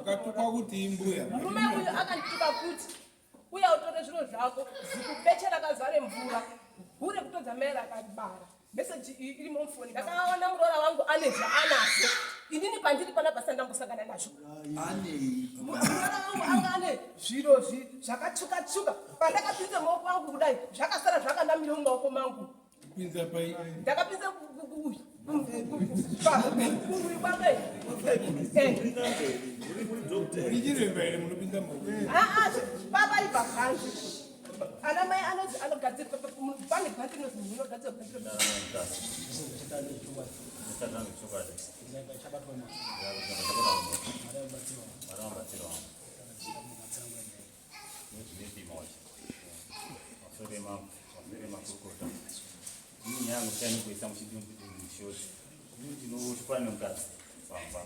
Akatukwa kuti mbuya. Murume uyu akandituka kuti uya utore zviro zvako, zikubeche rakazare mvura, hure kutodza mai rakabara. Meseji iyi irimo mufoni. Ndakaona muroora wangu ane zvaanazvo. Inini pandiri panapa sandambosangana nazvo. Anei? Muroora wangu anga ane zviro zvakatsvuka tsvuka. Pandakapinza maoko angu kudai, zvakasara zvakanamira mumaoko mangu. Pinza pai? Ndakapinza uyu. Uyu kwake. Uri chiremba here munopinza maoko? Ah, ah, baba ibva panze. Ana mai anonzi anogadzira pane bhanti rinonzi munhu unogadzira bhanti. Ndinoshupana nemukadzi pamba.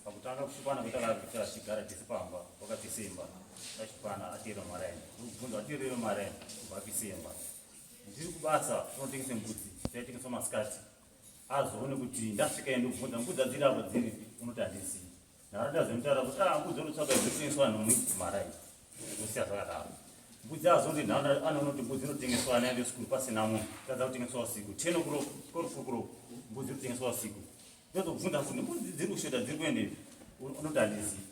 Pakutanga kushupana kwatakaita tichigara tese pamba, wakapisa imba. Tashupana ateera maraini, ndokubvunza ateerere maraini kubva apisa imba. Ndiri kubasa kunotengesa mbudzi, taitengesa masikati. Azoone kuti ndasvika ende kubvunza mbudzi adziri apo dziripi, unoti handizii. Nharaunda dzinotaura kuti ah, mbudzi unotsvaga dzinotengeswa nomwe maraini, zosiya zvakadaro. Mbudzi azonzi nharaunda anonoti mbudzi inotengeswa ana ende sikuru pasina munhu, tadza kutengeswa usiku 10 o'clock, 12 o'clock, mbudzi inotengeswa usiku. Ndozobvunza futi mbudzi dziri kushota dziri kuendepi, unoti handizii.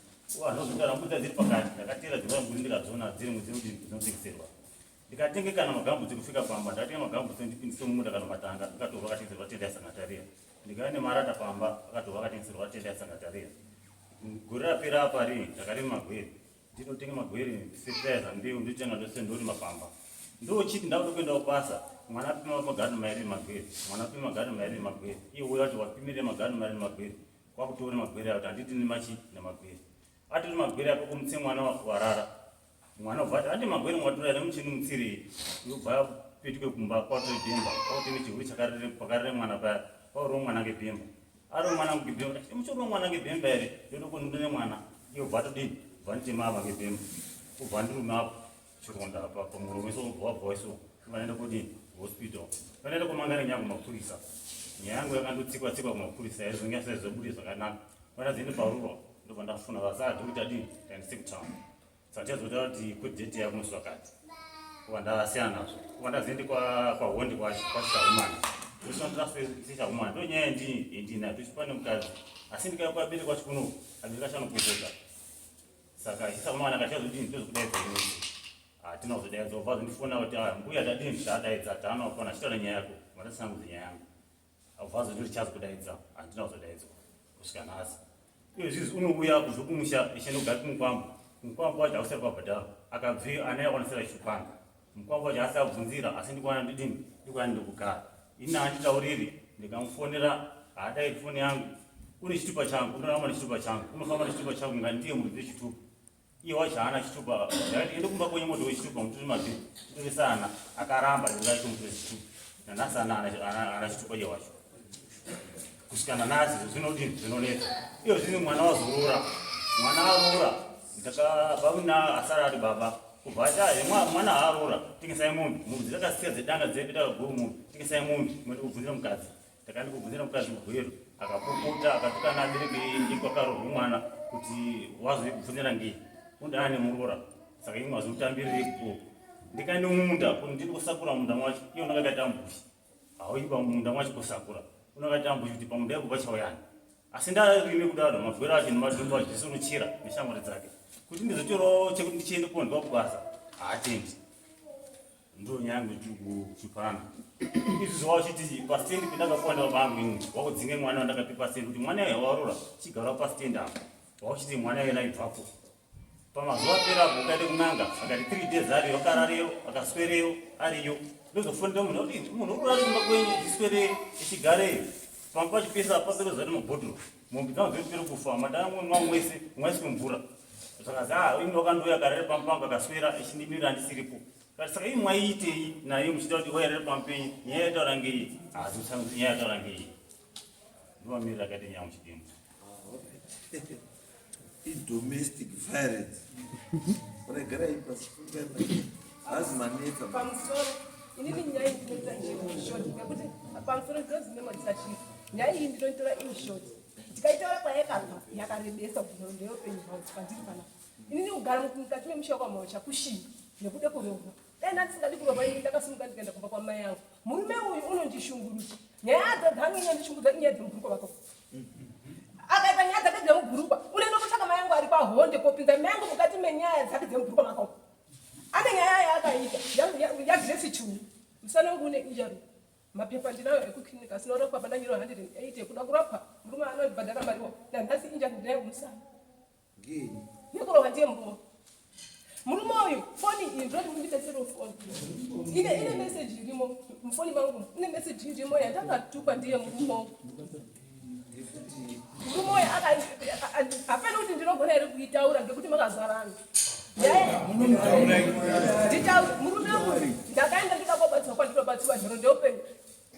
Anozotaura mbudzi dziri pakati, ndakateera dzimwe mbudzi ndikadziona dziri dzinotengeserwa. Ndikatenge kana magambutsi kusvika pamba, ndakatenga magambutsi ndipindise mumunda kana matanga, akatorwa akatengeserwa tenda yaSangataria. Ndikauya nemarata pamba, akatorwa akatengeserwa tenda yaSangataria. Gore rapera apa rini, ndakarima magwere. Ndinotenga magwere, fertilizer, mbeu, ndotenga ndose ndorima pamba. Ndochiti ndakuda kuenda kubasa, mwana apima magari mairi magwere, mwana apima magari mairi magwere. Iye uya wacho wapimire magari mairi magwere, kwakutora magwere ayo kuti handiti nemachi nemagwere. Atori magwere ako kumutse mwana warara. Mwana ubva ati handi magwere mwatora here muchini mutsirei. Yobva petuke kumba kwatore bhemba, kwakuteme chihuri chakarere pakarere mwana paya, kwaurova mwana ngebhemba. Arova mwana ngebhemba, muchorova mwana ngebhemba here? Ndoda kunondone mwana. Iye ubva atodini? Ubva nditema apa ngebhemba. Ubva ndirume apo chironda apa pamuromo iso ubva wabva iso. Vanoenda kudini? Hospital. Vanoenda kumangara nyaya kumapurisa. Nyaya yangu yakandotsikwa tsikwa kumapurisa yaizonyasa izobude zvakanaka. Vanazoenda paruwa ndobva ndafuna vasati kuti adini? Taendese kutown. Saka tichazotaura kuti kudate yako musi wakati. Kuva ndasiyana nazvo. Kuva ndazoende kwaHondi kwaChahumana. Chahumana ndo nyaya yandinayo tochipa nemukadzi. Asi ndikauya kwabereki kwacho kuno abereki acho anopopota. Saka Chahumana akachazodini tozokudaidza ini. Hatina kuzodaidza ubva azondifona kuti ah mbuya tadini tadaidza taana kufona achitaura nyaya yako. Mandasangudza nyaya yangu. Abva azonditi chazokudaidza handina kuzodaidzwa kusvika nhasi. Iye zvizi unouya kubva kumusha ichienda kugara kumukwambo. Mukwambo wacho hausati wabhadharwa. Akabveyo ana yakwanisira ichipanga. Mukwambo wacho haasi abvunzira asi ndikuwana ndidini ndikuwana ndikugara. Ini handitauriri ndikamufonera haadairi foni yangu. Une chitupa changu unoramba nechitupa changu unofamba nechitupa changu nga ndiye muridzi wechitupa. Iye wacho haana chitupa. Ndakati ende kumba kwenyu moto wechitupa mutore mabhiri titorese ana. Akaramba ndingachitomutore chitupa. Nanhasi ana chitupa iye wacho. Kusvika nanhasi zvinodini zvinonetsa. Iyo zvino mwana wazoroora. Mwana aroora ndakabva kuna asara ari baba. Kubva ati ah, mwana haaroora tengesai mombe. Mombe dzakasiya dzedanga dzedu takaguru mombe. Tengesai mombe moende kubvunzira mukadzi. Ndakaenda kubvunzira mukadzi mugweru akapopota akatukana abereki ekwakaroorwa mwana kuti wazobvunzira ngei unoda ane muroora saka imwe wazomutambirire ko ndikaenda mumunda kuti ndiri kusakura munda mwacho iye unakaita ambushi hauiba munda mwacho kusakura unakaita ambushi kuti pamunda yako pachauyani asi ndarime kudaro mabwero acho nemadhumbu acho zvese unochera neshamwari dzake kuti ndizotorawo chekuti ndichiende kondwa kubasa haatendi. Ndo nyaya yangu tiri kuchipana. Izvi zvawachiti pastendi pendakapuwa ndababa angu ini wakudzinge mwana wandakapi pastendi kuti mwana uyo warora chigara pastendi apa wakuchiti mwana uyo naibvapo pamazuva apera apo ukaende kun'anga akati 3 days ariyo akarareyo akaswereyo ariyo ndozofonera munhu kuti munhu uri kurara kumba kwenyu echiswereyo echigareyo pamba pachipesa papera zati mabhodhoro mombe dzangu dziri kufa madara mwangu mwese mwaiswe mvura zvakazi ah ini wakandouya akarere pamba pangu akaswera echindimira ndisiripo. Saka imi mwaiitei naye muchida kuti wairere pamba penyu nyaya yataura ngei haasi kutsanangura kuti nyaya yataura ngei ndomamiriro akaita nyaya muchidimbu. Idomestic violence. Regerai pasi fungai hazi manetsa. Pamusoro inini nyaya iyi ndinoita in short nekuti pamusoro ndinozimema dzisachii nyaya iyi ndinoitora in short. Ndikaitaura kwayakabva yakarebesa nhoroondo yeupenyu hwangu pandiri panapa. Inini kugara mukati memusha wekwaMaocha kushinga nekuda kurohwa. Dai ndandisingadi kurohwa ini ndakasimuka ndikaenda kumba kwamai angu. Murume uyu unondishungurudza. Nyaya dzanonyandishungurudza inyaya dzemubhurukwa vako. Akaita nyaya dzake dzemubhurukwa unoenda kutsvaka mai angu ari kwahonde kopinza mai angu mukati menyaya dzake dzemubhurukwa mako. Ane nyaya yaakaita yaGrace Chuni. Musana wangu une injury. Mapepa ndinayo ekuclinic asina kurapwa pandanyirwa 108 ekuda kurapwa murume anondibhadhara mariwo nanhasi injury ndinayo kumusana. Nekurohwa ndiye murume. Murume uyu foni iyi ndinoti mundibetserewo foni. Ine ine message irimo mufoni mangu ine message irimo yandakatukwa ndiye murume uyu. Murume uyu hapana kuti ndinogona here kuitaura ngekuti makazarana. Nditaure murume uyu ndakaenda ndikakobatsirwa kwandinobatsirwa nhoroondo yeupenyu.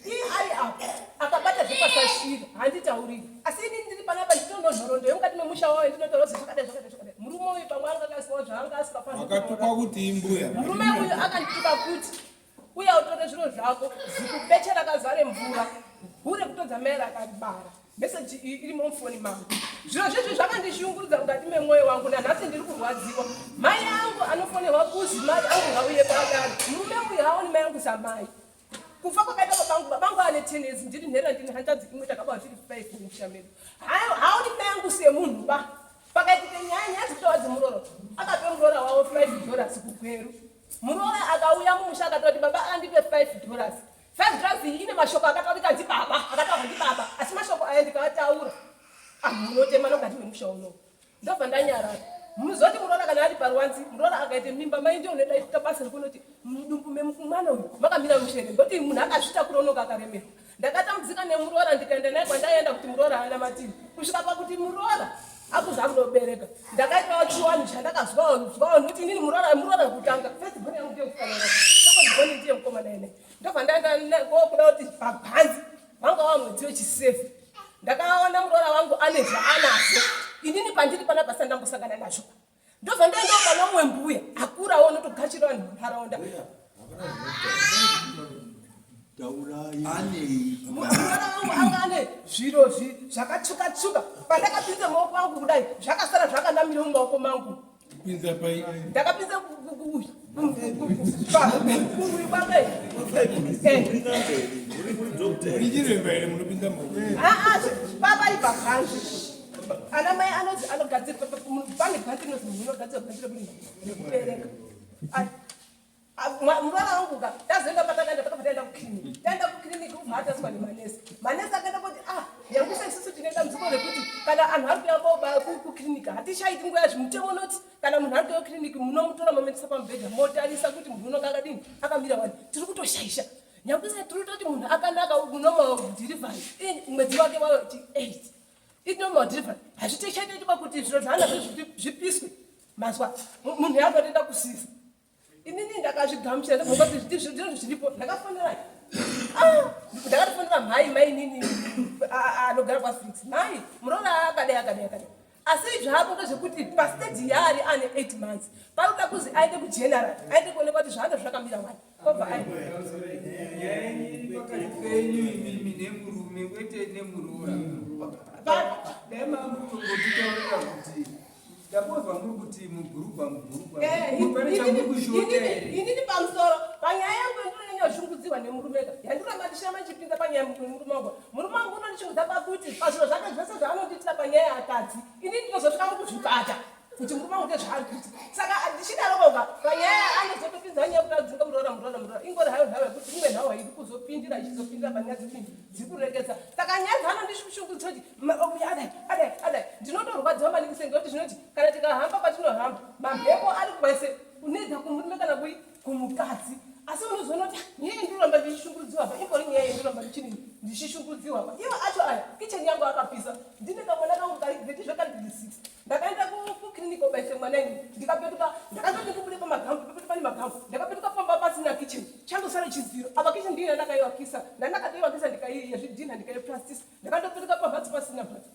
Iye ari apa akabata zvepasashira handitauriri asi ini ndiri panapa nditono nhoroondo yemukati memusha wayo ndinotaura kuti zvakadai zvakadai zvakadai murume uyu pamwe anga akaiswawo zvaanga asikafaniri Wakatukwa kuti imbuya. Murume uyu akandituka kuti uya utore zviro zvako zikubeche rakazare mvura hure kutodza mai rakabara meseji iyi irimo mufoni mangu zviro zvezvi zvakandishungurudza mukati memwoyo wangu nanhasi ndiri kurwadziwa mai angu anofonerwa kuzi mai angu ngauye padare murume uyu haoni mai angu samai kufa kwakaita babangu babangu ane 10 years ndiri nherera ndine hanzvadzi imwe takabawa tiri 5 mumusha medu haoni mai angu semunhu ba pakaitika nyaya nyaya dzekutaura dzemuroro akape muroora wavo 5 dollars kugweru muroora akauya mumusha akatoti baba andipe 5 dollars 5 dollars iyi ine mashoko akataurika ndibaba akataurwa ndibaba asi mashoko aya ndikaataura munotema nokati memusha unowu Ndobva ndanyarara. Muzoti muroora kana ari paruwanzi, muroora akaita mimba mai ndiyo unoda ita basa rekunoti mudumbu memwana uyu makamira mushere ndoti munhu akazvitakura unoka akaremerwa. Ndakatambudzika nemuroora ndikaenda naye kwandaienda kuti muroora haana mativi kusvika pakuti muroora akuzi akunobereka. Ndakaitawo chiwanhu chandakazwawo zwawo nekuti inini muroora muroora wekutanga first born yangu ndiye musikana second born ndiye mukomana ene. Ndobva ndaenda kokuda kuti pabhanzi wanga wava mwedzi wechiseven ndakaona muroora wangu ane zvaanazvo inini pandiri pana basa ndambosangana nazvo ndobva ndaendawo pana umwe mbuya akurawo unotogashira vanhu munharaunda muroora wangu anga ane zviro zvakatsvuka tsvuka pandakapinza maoko angu kudai zvakasara zvakanamira mumaoko mangu Pinza pai. Ndakapinza uyu. Uyu kwake. Muri chiremba here munopinza maoko? Ah ah, baba ipa hanzi. Ana mai anozi anogadzira pane bhanzi rinozi munhu unogadzira bhanzi rekubereka. Muroora wangu ka tazoenda patakaenda takabva taenda kukiriniki taenda kukiriniki ubva ataswa nemanesi manesi akaenda kuti ah yangusa isusu tine dambudziko rekuti kana anhu ari kuya koba kukiriniki hatichaiti nguva yazvo mutemo unoti kana munhu ari kuya kukiriniki munomutora momuendesa pamubhedha motarisa kuti munhu unonga akadini akamira wani tiri kutoshaisha nyangusa tiri kutoti munhu akanaka normal delivery mwedzi wake wa 8 inormal delivery hazvitichaitoitwa kuti zviro zvaanazvo zvipiswe mazwa munhu yakutoenda kusisa inini ndakazvigamuchira ndobva kuti ndizvo zviripo ndakafonera ah, ndakatofonera mhai mai inini anogara kwafelix mhai muroora akadai akadai akadai asi zvapo ndezvekuti pasteji yaari ane 8 months panoda kuzi aende kugeneral aende kuonekwa kuti zvaanga zvakamira wani kobva Nyaya yenyu iri pakati penyu imimi nemurume kwete nemuroora. Dai mamutongotitaurira kuti ndapozwa muri kuti mubhurugwa mubhurugwa. Pane chamuri kushota here? Inini pamusoro panyaya yangu ndinonyanya kushungudzirwa nemurume ka yandiramba ndichiramba ndichipinda panyaya yemurume wangu. Murume wangu unondishungudza pakuti pazviro zvake zvese zvaanondiitira panyaya yeakadzi inini ndinozosvika mukuzvibata kuti murume wangu ndezvaari kuita. Saka ndichidarokoka panyaya anozotopinza nyaya yekuti adzinga muroora muroora muroora ingori hayo nhau yekuti imwe nhau haidi kuzopindira ichizopindira panyaya dzekudini dzekureketsa. Saka nyaya dzaanondishungudza kuti adai adai adai ndinotorwadziwa maningi senge kuti zvinoti kana tikahamba kwatinohamba mamhepo ari kwese unedza kumurume kana kui kumukadzi asi unozoona kuti nyaya ndinoramba ndichishungurudziwa apa imbori nyaya ndinoramba ndichidini ndichishungurudziwa apa ivo acho aya kicheni yangu akapisa ndine kamwana kangu kari grade zvakari grade 6 ndakaenda kuclinic kobaise mwana ini ndikapetuka ndakatoti ndibude pamagambo pekuti pane magambo ndakapetuka pamba pasina kitchen chandosara chidziro apa kitchen ndiyo yandakaiwakisa ndandakatoiwakisa ndikaiyezvidhinha ndikaiplastisa Ndakandopetuka pamhatso pasina mhatso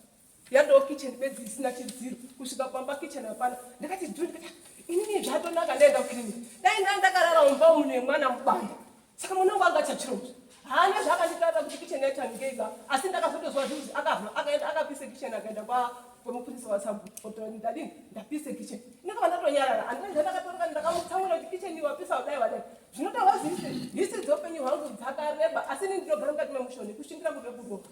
yatoo kitchen bedzi isina chidziro kusvika pamba kitchen hapana ndakati dhu ndikati ah, inini zvatonaka ndaenda kuclinic dai nda ndakarara mumba umu nemwana mubanda saka mwana wangu anga achachirozve Haana zvaakanditaurira kuti kitchen yaitangeiba asi ndakazotozwa zvinzi akabva akaenda akapisa kitchen akaenda kwa kwemupurisa wasabhuku otaura ndadini ndapisa kitchen. Ndakabva ndatonyarara handina zvandakataura ndakamutsamwira kuti kitchen wapisa wadai wadai. Zvinotaurwa zvisi hisi dzeupenyu hwangu dzakareba asi ini ndinogara mukati memusho nekushingira kuve kurova.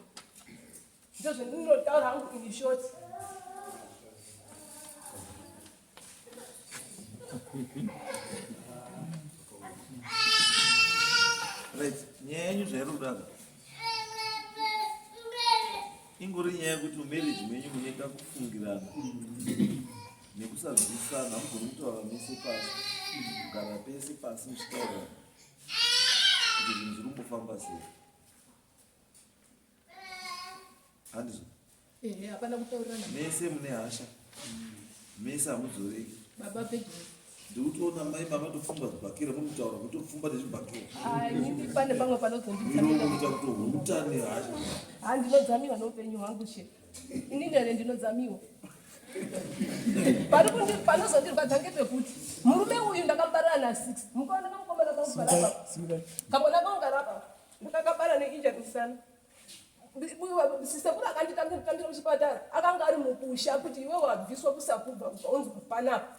Ndozvendinotaura hangu in short. Right, nyaya yenyu zvairi kudaka ingori nyaya yekuti mumarriage menyu mune kakufungirana nekusanzwisisana hamugoni kutaura mese pasi kugara pese pasi muchitaura kuti zvinhu zviri kumbofamba sei handizvo Ehe, hapana kutaurirana. Mese mune hasha. Mese hamudzoreki. Baba pedyo. Ndikutoona mai mama topfumba zvibhakera muri kutaura kutopfumba nezvibhakera. Ah, inini pane pamwe panozonditsamira. Kuita kutohuta nehasha. Ah, ndinodzamiwa neupenyu hwangu she. Inini here ndinodzamiwa. Pari kundi panozondirwadza ngepekuti murume uyu ndakamubarira na 6. Mukaona kamukomana kangu karapa. Kamwana kangu karapa. Ndakakabara neinjury musana. Sekuru akanditambira muchipatara akanga ari mukusha kuti iwe wabviswa kusakubva unzi panapa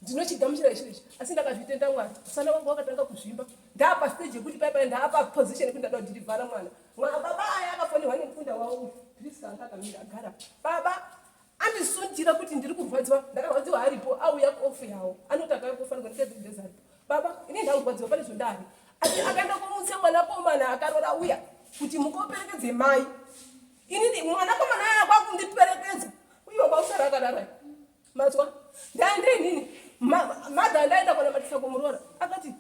ndinochigamuchira ichi ichi asi ndakazvitenda mwari musana wangu wakatanga kuzvimba ndaapa stage yekuti paipai ndaapa position yekuti ndada kudhirivhara mwana mwana baba aya akafonehwa nemukunda wavo priska anga akamira agara baba andisundira kuti ndiri kurwadziwa ndakarwadziwa aripo auya kuofu yawo anoti akauya kufanirwa nditezekudeza aripo Baba, ini ndangwadziwa pane zvondari. Asi akaenda kumutsa mwanakomana akarora uya kuti mukoperekedze mai. Inini mwanakomana aya kwakundiperekedza. Uyo kwausara akarara. Mazwa? Ndaende inini. Mother andaenda kunamatisa kumuroora. Akati,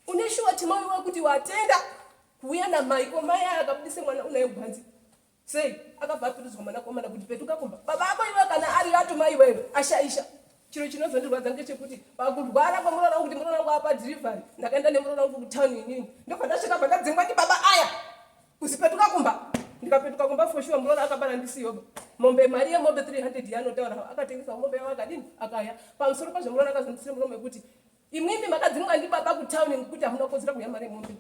une shuwa timai wekuti watenda kuuya namai ko mai aya akabudise mwana unaye mugwanzi. Sei akabva apiridzwa mwanakomana kuti petuka kumba baba ako iwe kana ari atuma iwewe ashaisha. Chiro chinozondirwadza ngechekuti pakurwara kwemuroora wangu kuti muroora wangu apa delivery ndakaenda nemuroora wangu kutown inini ndobva ndasvika bva ndadzingwa ndi baba aya kuzi petuka kumba ndikapetuka kumba for sure muroora akabara ndisiyoba mombe mari yemombe 300 yaanotaura akatengesa mombe yavo akadini akaya pamusoro pazvo muroora akazondisira muromo wekuti imwimi makadzingwa ndibaba kutown ngekuti hamuna kukodzera kuya mari yemombe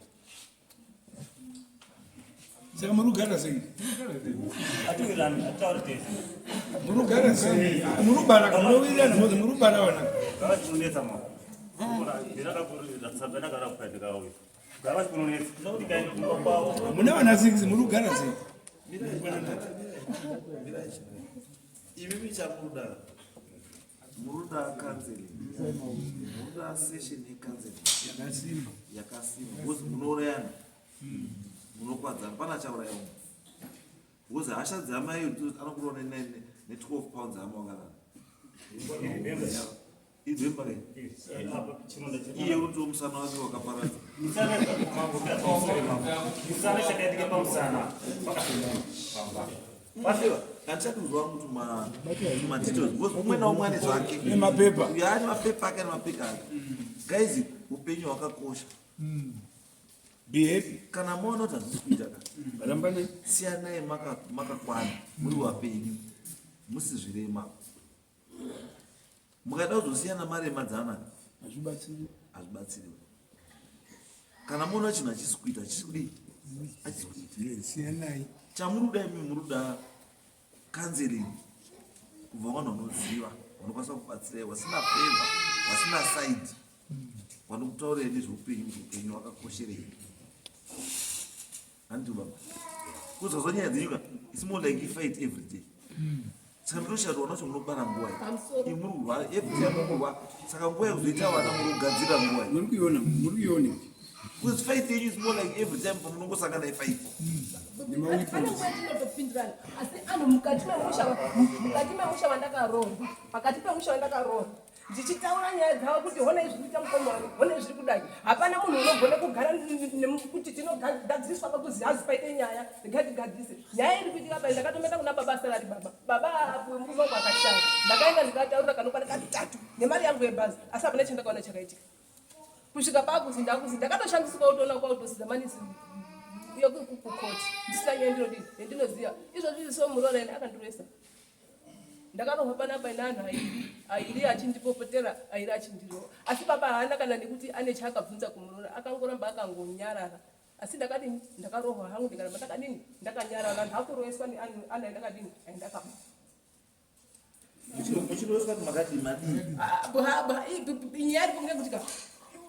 Saka muri kugara sei? Atiwirirani, atitauri tese. Muri kugara sei? Muri kubara munowirirana mozi muri kubara vana. Gava chinonetsa ma. Ndakagara kupa ndikauya. Gava chinonetsa. Ndikaenda kumba kwavo. Mune vana 6 muri kugara sei? Imi michamuda. Muruda counseling. Muruda session yecounseling. Yakasimba. Yakasimba. Because munourayana. Munokwadzana. Pana chauraya umwe. Because hasha dzamai anokurona ne 12 pounds ama wakarara. Idzemba kai. Iye uti musana wake wakaparadza. Musana chakaitika pamusana. Pamba. Mafiwa, handichadi kuzwa kuti madetails because umwe naumwe ane zvake. Nemapepa. Uyo ane mapepa ake nemapepa ake. Guys, upenyu hwakakosha. Be happy. Kana maona kuti hazvisi kuita ka. Rambanai. Siyanai makakwana muri wapenyu. Musi zvirema. Mukada kuzosiyana maremadzana. Hazvibatsiri. Hazvibatsiri. Kana muona chinhu hachisi kuita, hachisi kudii? Hachisi kuita. Siyanai. Chamuri kuda imi muri kuda counseling kubva vanhu vanoziva vanokwanisa kubatsirai vasina favor vasina side vanokutaurirai nezveupenyu kuti upenyu wakakosherei handiti baba kuzazwa nyaya dzenyu ka it's more like fight every day saka ndinoshaya kuti vana vacho munobara nguva iyi muri kurwara every time muri kurwara saka nguva yekuzoita vana muri kugadzira nguva iyi muri kuiona muri kuiona because fight yenyu is more like every time pamunongosangana ifight pane nguva yatinotopindirana asi anhu mukati memusha mukati memusha wandakaroorwa pakati pemusha wandakaroorwa ndichitaura nyaya dzavo kuti hona izvi kuita mukoma wangu hona izvi kudai hapana munhu unogona kugara kuti tinogadziriswa pakuzi hazi paite nyaya ngatigadzise nyaya iri kuitika pai ndakatomenda kuna baba asarari baba baba apuwe murume wangu akashaya ndakaenda ndikataurira kanokwana katatu nemari yangu yebhazi asi hapana chandakaona chakaitika kusvika pakuzi ndakuzi ndakatoshandiswa kutoona kwautosiza manisi uye kukoti ndisina nyaya ndinodii yandinoziva izvozvi so muroora ene akandirwesa Ndakarohwa panapa neanhu airi airi achindipopotera airi achindirova asi baba haana kana nekuti ane chaakabvunza kumuroora akangoramba akangonyarara Asi ndakadini? Ndakarohwa hangu ndikaramba ndakadini? Ndakanyarara. Ndakuroeswa neana ndakadini? Aindakaba. Muchiroeswa kuti makadii madii? Nyaya iri kunge kuti ka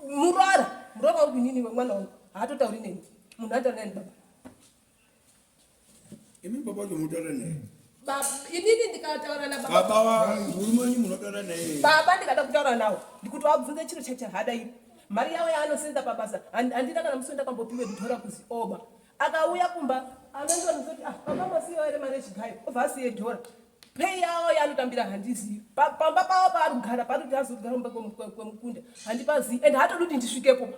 muroora muroora wangu inini mwana wangu haatotauri neni. Munhu anotaura neni baba. Imi baba wacho munotaura naye. Inini ndikataura nababa. Baba murume wenyu munotaura naye. Baba ndikada kutaura nawo ndikuti wabvunze chiro chachahada iri. Mari yawo yaanosenza pabasa handina kana musi wendakambopiwe dhora kuzi oba. Akauya kumba anondiona kuti ah baba masiya here mari yechigayo obva asiye dhora. Pay yawo yaanotambira handizivi. Pamba pavo paari kugara paari kuti azogara kumba kwemukunda handipazivi and haatodi kuti ndisvikepo.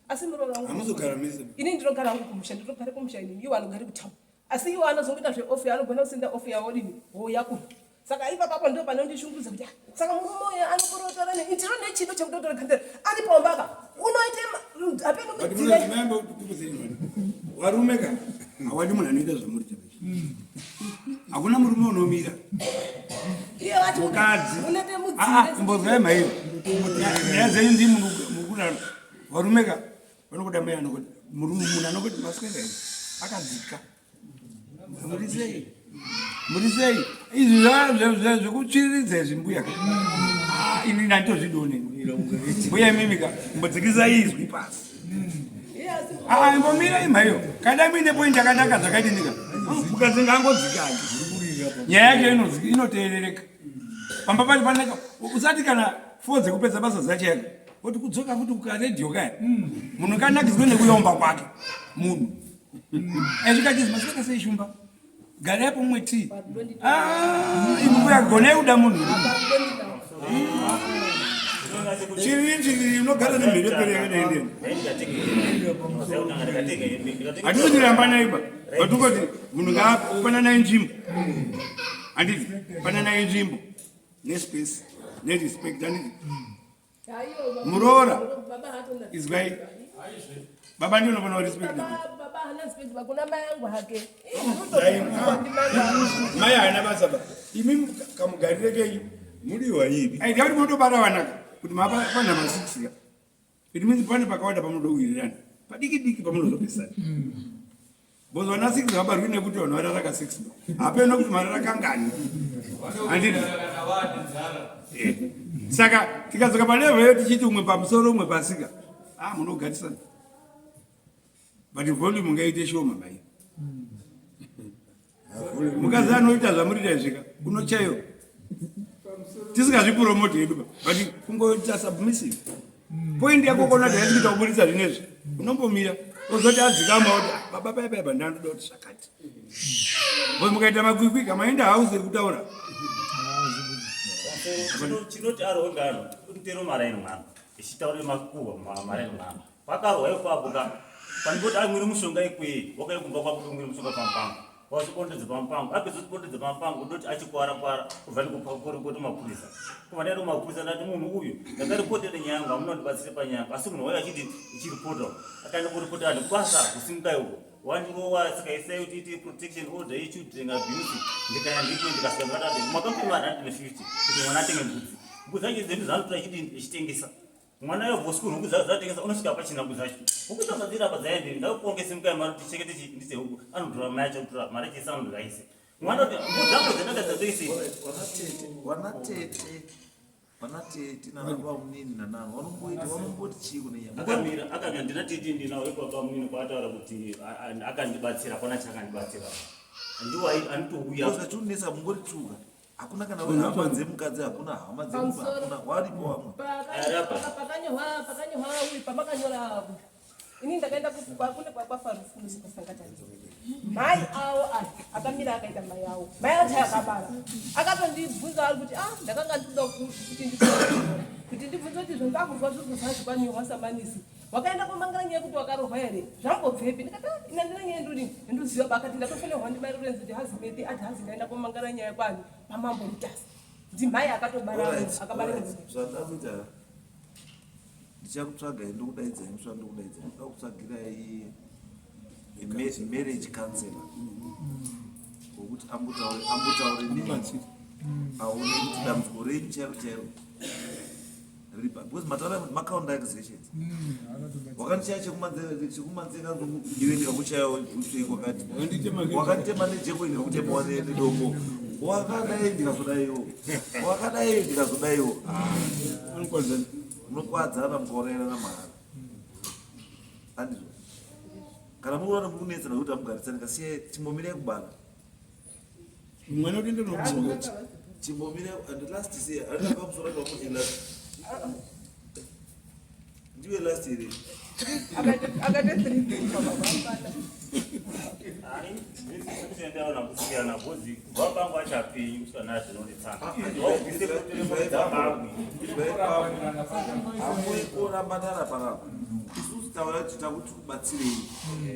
Asi muroora wangu Hamuzogara mese. Ini ndinogara hangu kumusha ndinogara kumusha inini iwo anogara kutown. Asi iwo anozongoita zveoff anogona kusenda off yawo dini wouya kuno. Saka ipapapo ndo panondishungurudza kuti ah, saka murume uyu anokorotora ne ndiro nechido chekutotora gandera ari pamba ka unoite hapeno Varume ka hawadi munhu anoita zvamuri chaizvo. Hakuna murume unomira. Mukadzi. Ah, ah, imbozwai mhaiyo. Nyaya dzenyu ndii mukudaro. Varume ka vanokuda mai anokuda murume munhu anokuti maswera here akadzika. Muri sei? Muri sei? Izvi zvekutsviriridza izvi mbuya ka. Ah, ini ndanditozvidone. Mbuya imimi ka mbodzikisa izwi pasi. Ah, imbomira imhaiyo. Kada muine point yakanaka zvakadini ka? Mukadzi ngaangodzikake. Nyaya yacho inoteerereka. Pamba pacho paneka usati kana fo dzekupedza basa dzacheka. Woti kudzoka futi kukaredhiyo kaya. Munhu kanakidzwe nekuyomba kwake. Munhu. Aizvika chizi maswera sei shumba? Garai apo mumwe tii. Ah, imi mbuya gonai kuda munhu. Chiri chiri unogara nemherepere yakadai ndeni. Hatisi kuramba naiba. But ungoti munhu ngaapananai nzvimbo. Handiti pananai nzvimbo nespace nerespect handiti. Muroora izwai baba ndiyo unofanira respect baba hana respect kuna mai angu hake mai haana basa ba imi kamugarire kenyu mudiwa ipi aida kuti motobara vanaka kuti mapa pana ma6 ka it means pane pakawanda pamunodowirirana padiki diki pamunozopesana Because vana 6 vabarwi nekuti vanhu varara ka 6 hapeno kuti marara kangani handiti eh. saka tikadzoka palevel iyo tichiti umwe pamusoro umwe pasika ah munogarisana but volume ngaite shoma mai mukadzi anoita zvamurita izvika unochaiwa tisingazvipromoti hedu but kungoita submissive point yako kona kuti haisi kuita kuburitsa zvinezvi unombomira ozoti adzikama oti ah, baba paya paya pandandoda kuti zvakati bcause mukaita makwikwi kamaenda house iri kutaura chinoti arowe ngano mutero maraini mwana ichitaure makuhwa maraini mwana pakarohwa ipapo ka pandipoti amwiri mushonga ikwei wakauya kumba kwako kumwiri mushonga pamupango wazvibondedza pamupango apedza kuzvibondedza pamupango ndoti achikwara kwara kubva ndikuporipota mapurisa kubva ndaenda kumapurisa ndati munhu uyu ndakaripotera nyaya yangu hamuna kundibatsira panyaya yangu asi munhu wayo achiti ichiripota akaenda kuripota anhu kubasa kusimukai uko wandirowa saka isai kuti ite protection order yechildren abuse ndikaya ndiko ndikasvika ndakadade makampeni 150 kuti mwana atenge mbudzi mbudzi acho dzedu zvaanotora achitengesa Mwana yo vosku huku dza dzatengesa unosvika pachina huku dzacho. Huku dzazadzira apa dzaende ndakuponge simukai mari ticheke tichi ndise huku anodhura mai acho kudhura mari chese anodhura ise. Mwana kuti huku dzangu dzandaka dzatengesa. Vanatete vanatete vanatete nana bamunini nana vanomboita vanomboti chii kune nyaya. Akamira akamira ndina tete ndinawo ipapa munini kwaataura kuti akandibatsira hapana chakandibatsira. Ndiwo anotouya. Zvachunetsa mungori tuka. Hakuna kana hama dzemukadzi, hakuna hama dzemurume, hakuna waripo vamwe. Pakanyorwa pakanyorwa uyu pamakanyora ini ndakaenda kune kwafarufu kwasangatani mai awo aya akamira akaita mai awo mai acho akabara akatondibvunza ari kuti ah ndakanga ndikuda kuti ndibvunze kuti zvandakurwa zviri kuzvazi kwanyorwa samanisi Wakaenda komangara nyaya yekuti wakarohwa here? Zvambobvepi? Ndikati ah, ina ndina nyaya ndodini? Ndoziva baka kuti ndatofonerwa ndimai Lorenzo kuti hazi Meti ati hazi ndaenda komangara nyaya kwani pamambo Mutasa. Ndimai akatobara akabara Zvandakuita ndichakutsvagai ndokudaidzai musi wandokudaidzai ndoda kutsvagirai marriage counselor wokuti ambotaure ambotaure nemi aone kuti dambudziko renyu chairo chairo. Riri pa because mataura macounter accusations. Wakandichaya chekumanzeka iwe ndikakuchaya utsvei kwakati. Wakanditema nejeko ndikakutemawo nedombo. Wakadai ndikazodaiwo. Wakadai ndikazodaiwo. Munokwadzana mukaurayana mahara. Andizvo. Kana muri kuona muri kunetsana kuti amugarisani kasiya chimbomirai kubana. Mwana utoenda nokuchengeta. Chimbomira and last year arina pamusoro pamuti last. Ndiwe last here. Akate 3 baba hapana. Ndinoona kusiyana bhozi kubva pangu achapenyu kusvika nhasi zvinonditsanga. Waubvise kutere dzabagwi. Amui kurambanana panapa. Isusu taura kuti takuti kubatsirei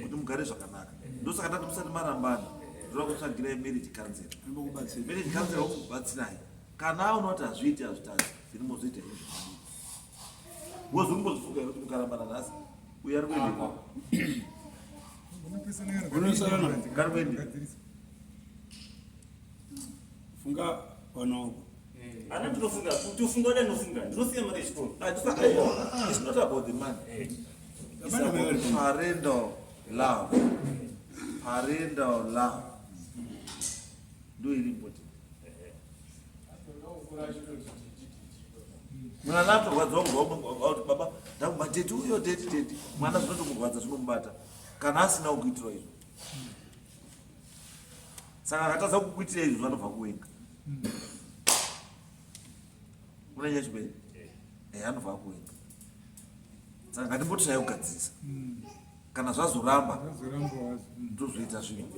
kuti mugare zvakanaka. Ndosaka tati musati marambana. Ndoda kutsvagirai marriage counsel. Marriage counsel wokubatsirai. Kana aona kuti hazviiti hazvitadzi, then mozoita izvo zvakanaka. Because unongozifunga kuti mukarambana nhasi uyu ari kuendepa. Unosarana. Ngari kuende. Funga vanoko. Ana ndinofunga, kutofunga kuti ndinofunga. Ndinosiya mari yechikoro. It's not about the money. It's about parental love. Parental love. Ndo iri important. Mwana atorwadziwa kubva kuti baba ndakubva tete uyo tete tete. Mwana zvinotomurwadza zvinomubata kana asina kukuitirwa izvo. Saka akatadza kukuitira izvo zvanobva kuwenga. Unanya chibei? Eh, anobva kuwenga. Saka ngatimbotirai kugadzirisa. Kana zvazoramba ndozoita zvinhu.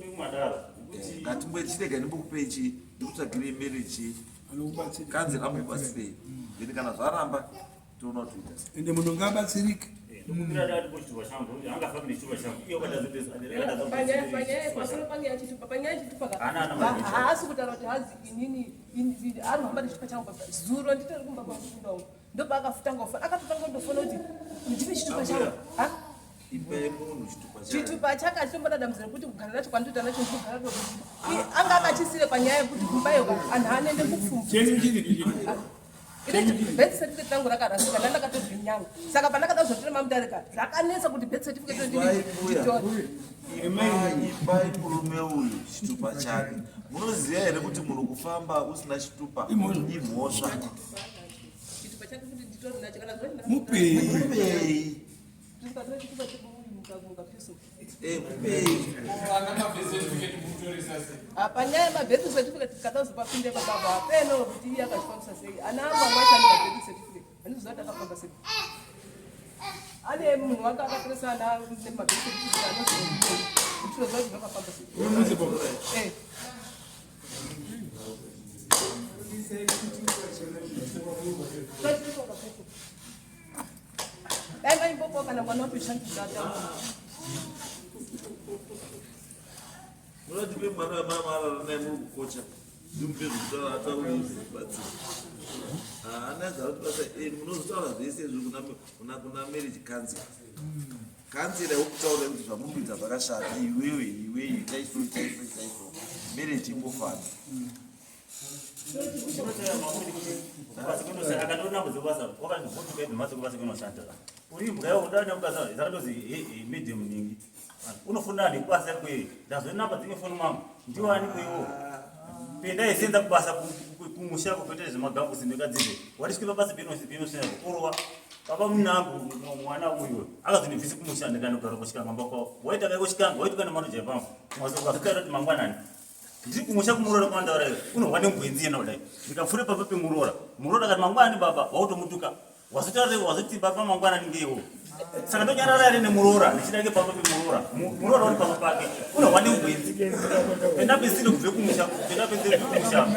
Ngatimbochirega ndimbokupei chii ndikutsvagirei marriage Anokubatsira. kanzi ramubatsirei. Then kana zvaramba toona kuti toita sei. Ende munhu ngaabatsirike. Ndokumbira dati kuchitupa changu, angafambi nechitupa changu. Iye wakadazopesa, Panyaya pamusoro panyaya yechitupa panyaya yechitupa ka Ana, ana mari haasi kutaura kuti hazi inini ari kuhamba nechitupa changu baba zuro nditori kumba kwangu kunda uko ndopaakatanga kufona akatotanga kundofona kuti ndine chitupa changu Ha? Ipai munhu chitupa chake. Chitupa chake achitomboda dambudziko rekuti kugara nacho kwandinoita nacho ndikugara anga akachisire panyaya yekuti kumba iyo anhu anoende kupfumvu. Chenyu chiri chiri. Birth certificate rangu rakarasika ndandakatobvinyanga saka pandakada kuzotora mamutarika zvakanetsa kuti birth certificate Izwai mbuya. nditore. Ipai murume uyu chitupa chake. Munoziva here kuti munhu kufamba usina chitupa imhosva. Chitupa chake kuti nditore nacho kana zvoni Mupei. Mupei. ndikatora chitupa chekuuyu mukapiso. Eh, mupei. Panyaya yemabirth certificate kada kuzopapinde pababa hapeno kuti iye akazvifambisa sei ana angu amwe acho ane mabirth certificate handiziva kuti akafamba sei ane munhu wake akatoresa ana nemabirth certificate anozokuti tinoziva kuti zvakafamba sei. Eh. Dai vaimbopa kana mwana watoshandisa ataura. Munatipe mwana wamama naye muri kukocha. Ndimupe zvekutaura ataure zvibatsira. Haana zvakuti basa eh munozotaura zvese izvi kuna kuna kuna marriage counsel. Counsel yokutaura kuti zvamuri kuita zvakashata iwewe iwewe itai so itai so itai so. Marriage imbofana. Unofunda ni kubasa kwe ndazonamba dzine foni mangu ndiwani kwewo penda isenza kubasa kumusha kukuita zvemagavhusi ndikadzidze watisvike pabasa penosvina kurova baba munangu mwana uyu akazondibvisa kumusha ndikandogara kuchikanga mba kwavo waita kai kuchikanga waituka nemanoja epangu mazokazvitaura kuti mangwanani ndiri kumusha kumuroora kwandaura iyo unohwa nemugwenzi yena kudai ndikapfuura pamba pemuroora muroora akati mangwanani baba wautomutuka wazotaura wazoti baba mangwanani ngeiwo saka ndonyarara here nemuroora ndichida pamba pemuroora muroora uri pamba pake unohwa nemugwenzi pendapedzisire kubve kumusha pendapedzisire kubve kumusha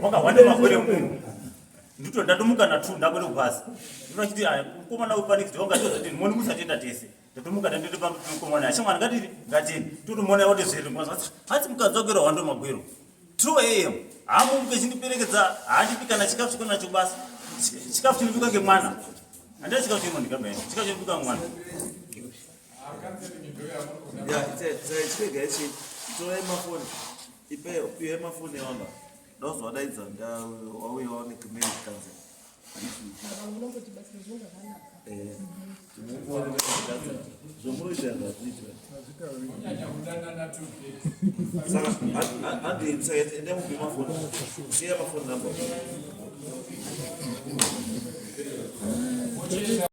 wakahwa nemagwere munhu ndito ndatomuka na2 ndakwende kubasa ndinochiti mukomana wepanext wanga tozoti moni musatenda tese ndatomuka ndandiri pamba pemukomana ashamwani ngatiri ngatini totomona wati zviri hanzi mukadzi wagwero hwando magwero 2 am hamuke chindiperekedza haandipi kana chikafu chikona nacho basa chikafu chinobikwa ngemwana handina chikafu chinomondikamene chikafu chinobikwa ngemwana. Ya, chirega ichi. Torai mafoni. Ipai uye mafoni evanhu. Ndozovadaidza wauya waone marriage counsel. Munongotibatsira zvinhu zvakanaka. Zvomunoita hazviiti. Kunyanya kudanana 2 Saka handei, saka endai mupe mafoni, siya mafoni number.